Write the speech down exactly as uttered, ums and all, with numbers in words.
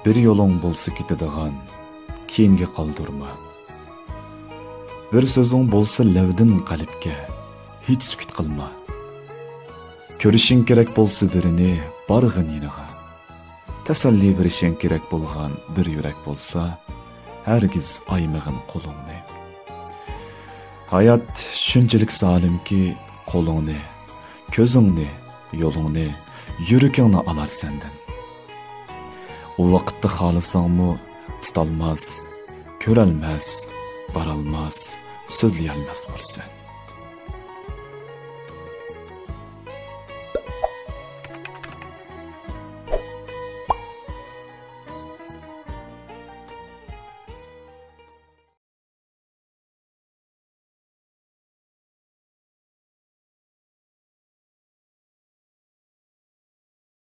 بىر يولۇڭ بولسا كېتىدىغان، كېيىنگە قالدۇرما. بىر سۆزۈڭ بولسا لەۋدىن قەلبكە، ھېچ سۈكۈت قىلما. كۆرۈشۈڭ كېرەك بولسا بىرىنى، بارغىن يېنىغا. تەسەللى بېرىشىڭ كېرەك بولغان بىر يۈرەك بولسا، ھەرگىز ئايىمىغىن قولۇڭنى. ھايات شۇنچىلىك زالىمكى، قولۇڭنى، كۆزۈڭنى، يولۇڭنى، يۈرىكىڭنى ئالار سەندىن. ئۇ ۋاقىتتا خالىساڭمۇ تۇتالماس، كۆرەلمەس، بارالماس، سۆزلىيەلمەس بولىسەن.